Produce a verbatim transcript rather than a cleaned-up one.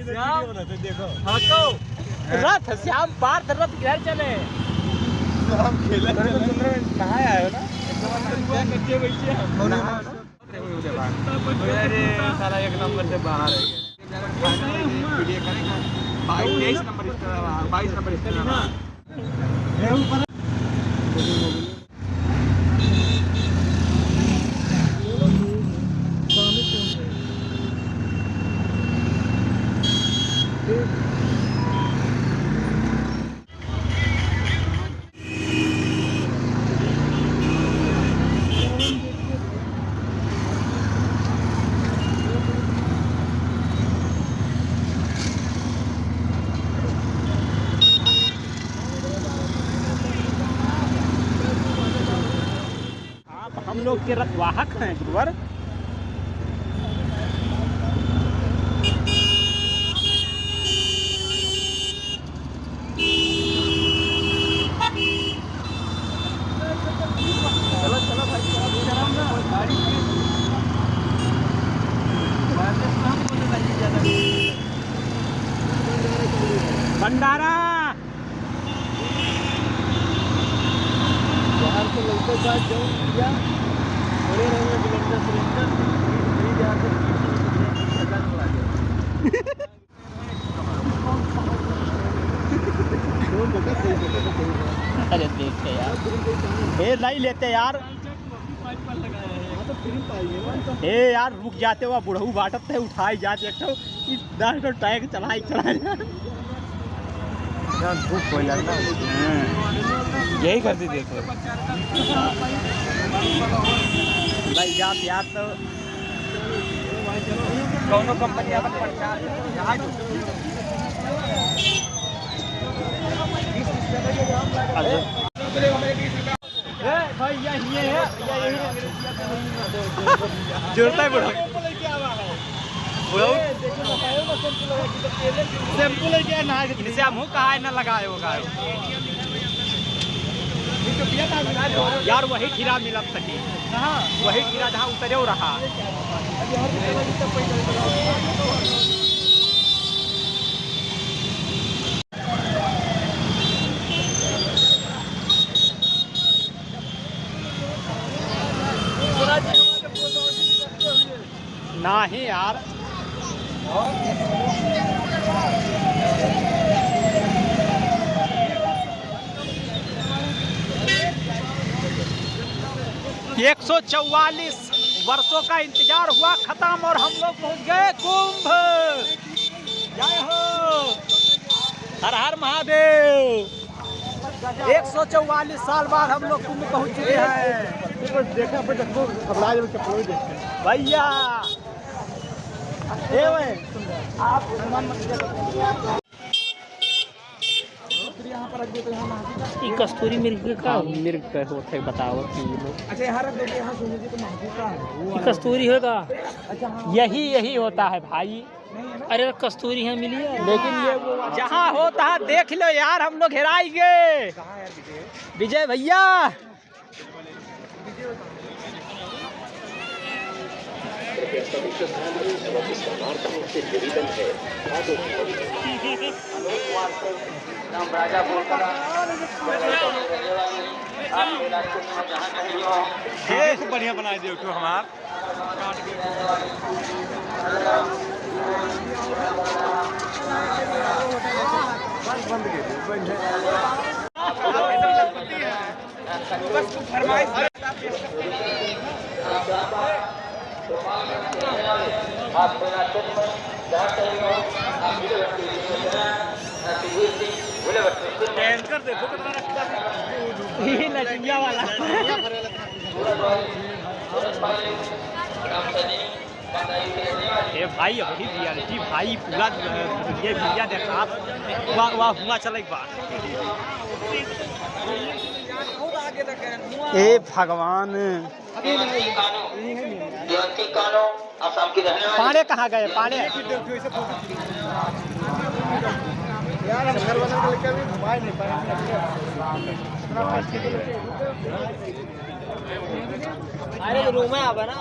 श्याम। देखो। हाँ, तो रथ, श्याम पार्थ रथ घर चले। श्याम खेला चले। कहाँ आए हो ना? क्या करते बैठे हम? अरे, साला एक नंबर से बाहर है। बाईस, तेईस नंबर स्टॉल, बाईस नंबर स्टॉल। आप हम लोग के रखवाहक हैं, गुरुवर। चलो, चलो भाई, चलो, गाड़ी में। भंडारा। बिहार से लौटे बाद जौन किया, बड़े रहे बिलेंडर सिलेंडर, बीस हजार से पचास चला गया। अरे देख के यार, ए, नहीं लेते यार। ए यार, रुक जाते, हुआ बुढ़ऊ बाटत है, उठाई जाते एक ठो। ई दस ठो टैग चढ़ाई, चढ़ाई। यार, धूप हो जाता है। हाँ। यही कर दीजिए तो। भाई, जा प्यार तो। कौनो कंपनी अपन प्रचार। ए, भैया, ये है, भैया, यही है। जुड़ता है बुढ़ऊ। बुढ़ऊ। शैम्पू लेके आया, नहा के। इनसे हमहू कहा है ना लगाए होगा। यार, वही खीरा मिलत सकी। वही खीरा जहाँ उतरे रहा। नाही यार। एक सौ चौवालीस वर्षों का इंतजार हुआ खत्म और हम लोग पहुंच गए कुंभ। जय हो, हर हर महादेव। एक सौ चौवालीस साल बाद हम लोग कुंभ पहुंच चुके हैं। देखो, देखो, अपन चप्पल, घबरा जाओ, चप्पल ही देखते हैं। भैया, ए भाई, आप हनुमान मंदिर ई कस्तूरी मृग का? हाँ, मृग का होत है, बतावत है ये लोग। अच्छा, यहाँ रख दो, यहाँ सोने जी को महसूस का है। ई कस्तूरी होगा? अच्छा, हाँ। यही, यही होता है भाई। नहीं है ना? अरे, कस्तूरी यहाँ मिली है। लेकिन ये वो जहाँ हो तहाँ देख लो यार, हम लोग हेराई गए। कहाँ है विजय? विजय भैया। कृपया सभी श्रद्धालुओं एवं इस परमार्थ से जुड़ी बंद है। राम राजा बोल पड़ा। ये खूब बढ़िया बनाए दे तो हमार। बंद कर दो, बंद। टैंकर देखो कितना रखा है। ये लचुनिया वाला। ए भाई, अभी रियलिटी भाई पूरा, अ, ये भैया देखा, वाह, वाह, हुआ चले एक बार। ए भगवान। पांडे कहाँ गए, पांडे? यार, हम घर वाला को लेकर भी घुमा ही नहीं पाए। अरे, तो रूम में आवा ना।